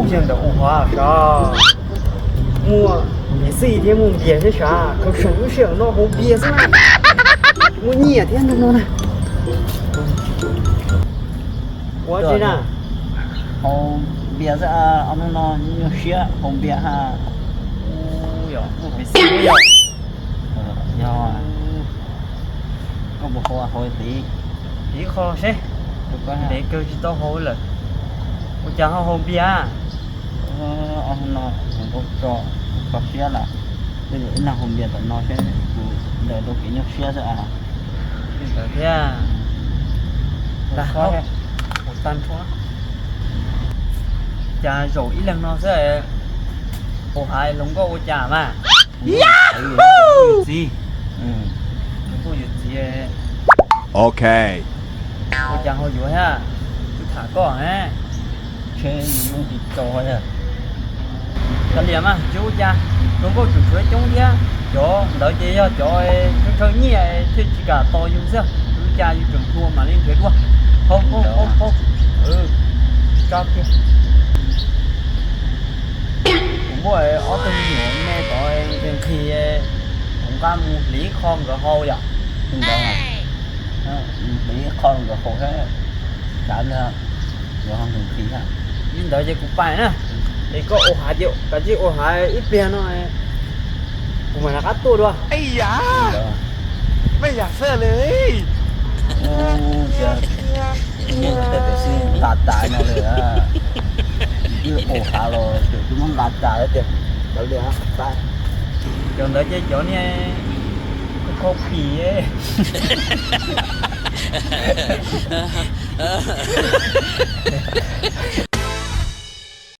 Tsiaj ntawm ua hav sav, muaj niam xij thiab muaj npias thiab sav, khaws seem lub sij hawm no haus npias xwb na. Muaj nyiaj thiab no na. Ua tsi na? Haus npias xwb, ob hnub no nyuaj siab haus npias ha. Yog, yog, koj puas haus, haus tid. Ib qho seb, ntev kawg tsis tau haus lawm. Ua cas ho haus npias? Ob hnub no kuv tau tso, tso siab lawm, tej zaum ib leeg haus npias tom no seb puas ntawm rau kev nyuaj siab xwb. Ntawd thiab. Ntag, haus tag nrho. Cas zaum ib leeg no xwb, haus hav hluas nkauj ua cas mas. Yus txiv, hluas nkauj yus txiv. Ok. Ua cas ho yuav thiab? Kuv tham koj ne. Tsheb zoo tsis tso. Kav liam mas, tsis ua cas. Hluas nkauj tseem tshuav coob thiab, cov ntawd ces yog cov ntshaw ntshaw nyiaj thiaj tsis kam tos yus xwb. Ua cas yus tseem hluas mam li nrhiav dua. Hau, hau, hau, hau. Tso kiag. Kuv muaj ob tug me nyuam me tod nqhis nqhis, kuv nqa mus hliv ib qho nkawd haus yom. Hliv ib qho nkawd haus thiab, kav liam, nkawd ho nqhis nqhis thiab. Li ntawd ces kuv pais na, es koj ua hav ces kav tsij ua hav ib pliag no, kuv mam rov qab tuaj dua. Ua cas, tus neeg tej tam sim nqa tas no li, twb ua hav los tseem twb muab nqa tas tiag. Kav liam, pais. Cov ntawd ces cov niag khau khau phim.